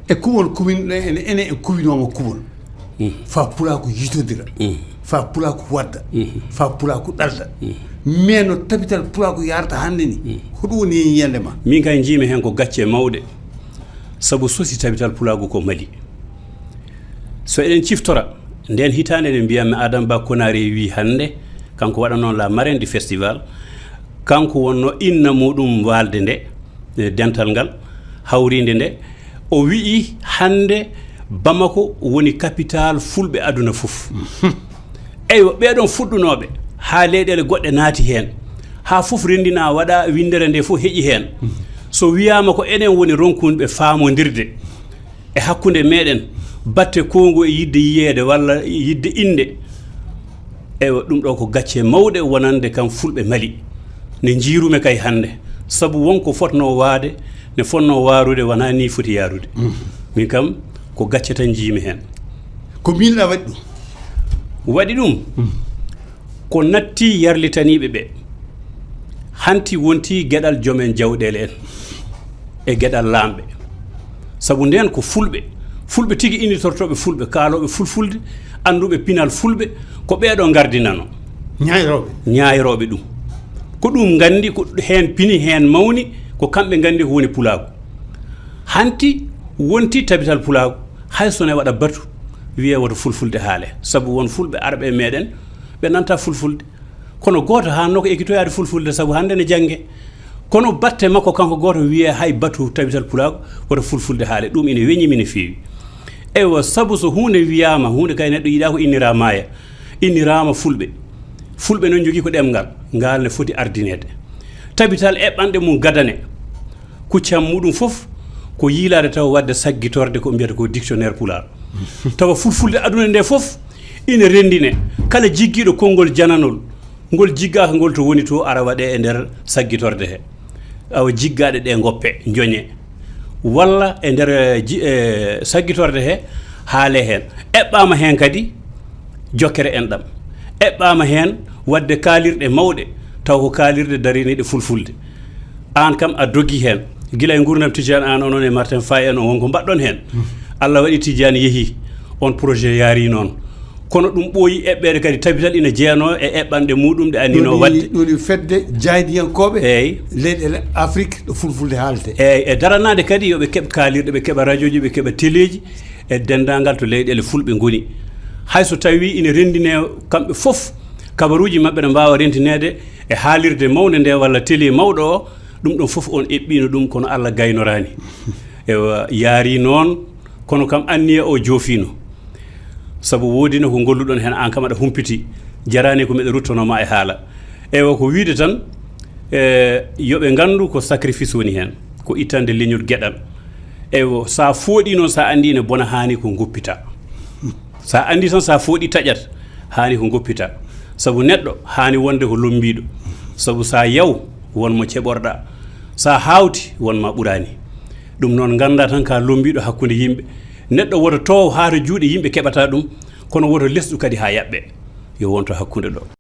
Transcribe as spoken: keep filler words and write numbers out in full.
E kuwol kuwinɗo ene ene e kuwinooma kuwol. Fa pulaaku yitodira. Fa pulaaku wadda. Fa pulaaku ɗalda. Mais no tabital pulaaku yarata hannde ni, hoɗum woni e yiyannde ma? Min kay njiimi heen ko gacce mawɗe, sabu sosi tabital pulaagu ko Mali. So eɗen ciftora ndeen hitaande nde mbiyatmi Adama Ba Konaré wi hannde, kanko waɗa noon la marraine du festival, kanko wonno inna muɗum waalde nde, e dental ngal hawriinde nde, o wi'i hannde Bamako woni capital fulɓe aduna fof. Eywa, ɓeɗon fuɗɗunooɓe, haa leyɗeele goɗɗe naati heen, haa fof renndina, waɗa winndere nde fof heƴi heen. So wiyaama ko enen woni ronkunɓe faamondirde e hakkunde meɗen, batte kongu e yidde yiyeede walla yidde innde. Eywa, ɗum ɗo ko gacce mawɗe wonande kam fulɓe Mali. Ne njiirumi kay hannde, sabu won ko fotnoo waade, ne fotnoo waarude, wonaa nii foti yaarude. Min kam, ko gacce tan njiimi heen. Ko miin na waɗi ɗum? Waɗi ɗum, ko natti yarlitaniiɓe ɓe, hanti wonti geɗal jomen jawɗeele en e geɗal laamɓe. Sabu ndeen ko fulɓe, fulɓe tigi, innitortooɓe fulɓe, kaalooɓe fulfulde, annduɓe pinal fulɓe, ko ɓeeɗo ngardinano. Ñaayrooɓe. Ñaayrooɓe ɗum. Ko ɗum nganndi, ko heen pini, heen mawni, ko kamɓe nganndi ko woni pulaagu. Hanti wonti tabital pulaagu, hay so ne waɗa batu, wiyee woto fulfulde haale. Sabu won fulɓe arɓe e meɗen, ɓe nanta fulfulde. Kono gooto haanno ko ekkitoyaade fulfulde, sabu hannde ne jannge. Kono batte makko kanko gooto wiyee hay batu tabital pulaagu, woto fulfulde haale. Ɗum ina weñi mi no feewi. Eywa, sabu so huunde wiyaama, huunde kay neɗɗo yiɗaa ko innira maaya, inniraama fulɓe. Fulɓe noon njogii ko ɗemngal, ngal ne foti ardineede. Tabital eɓɓanɗe mum gadane, kuccam muɗum fof ko yiilaade taw waɗde saggitorde ko mbiyata ko dictionnaire pulaar. Tawa fulfulde aduna nde fof ina renndine, kala jiggiiɗo konngol jananol, ngol jiggaaka ngol to woni to ara waɗe e nder saggitorde he. Awa jiggaaɗe ɗe ngoppe, njoñe. Walla e nder, eh, ji-, eh, saggitorde he, haale heen. Eɓɓaama heen kadi jokkere enɗam. Eɓɓaama heen waɗde kaalirɗe mawɗe, taw ko kaalirɗe dariniiɗe fulfulde. Aan kam a dogi heen. Gila e nguurndam Tijaan, aan onon e Martin Faye en, on won ko mbaɗɗon heen. Allah waɗi Tijaan yehi, on projet yaari noon. Kono ɗum ɓooyi eɓɓeede kadi tabital ina jeyanoo e eɓɓanɗe muɗum ɗe annino waɗde. Ɗum woni fedde jaaydiyankooɓe, eey, leyɗeele Afrik ɗo fulfulde haalte. Eey, e daranaade kadi yo ɓe keɓ kaalirɗe, ɓe keɓa rajooji, ɓe keɓa teleeji e denndaangal to leyɗeele fulɓe ngoni. Hay so tawii ina renndinee kamɓe fof, kabaruuji maɓɓe ne mbaawa rentineede e haalirde mawnde nde walla tele mawɗo o, ɗum ɗon fof on eɓɓiino ɗum, kono Allah gaynoraani. Ewa, yaari noon, kono kam anniya o joofiino. Sabu woodino ko ngolluɗon heen, aan kam aɗa humpiti. Jaraani ko miɗa ruttanoo ma e haala. Eywa, ko wiide tan, e, yo ɓe nganndu ko sacrifice woni heen, ko ittande leñol geɗal. Eywa, so a fooɗii noon, so a anndii ene bona, haani ko ngoppita. So a anndii tan, so a fooɗii taƴat, haani ko ngoppita. Sabu neɗɗo haani wonde ko lommbiiɗo. Sabu so a yaw, won mo ceɓorɗa. So a haawti, won ma ɓuraani. Ɗum noon, ngannda tan ka lommbiiɗo hakkunde yimɓe. Neɗɗo woto toow haa to juuɗe yimɓe keɓata ɗum, kono woto lesɗu kadi haa yaɓɓe. Yo wonto hakkunde ɗo.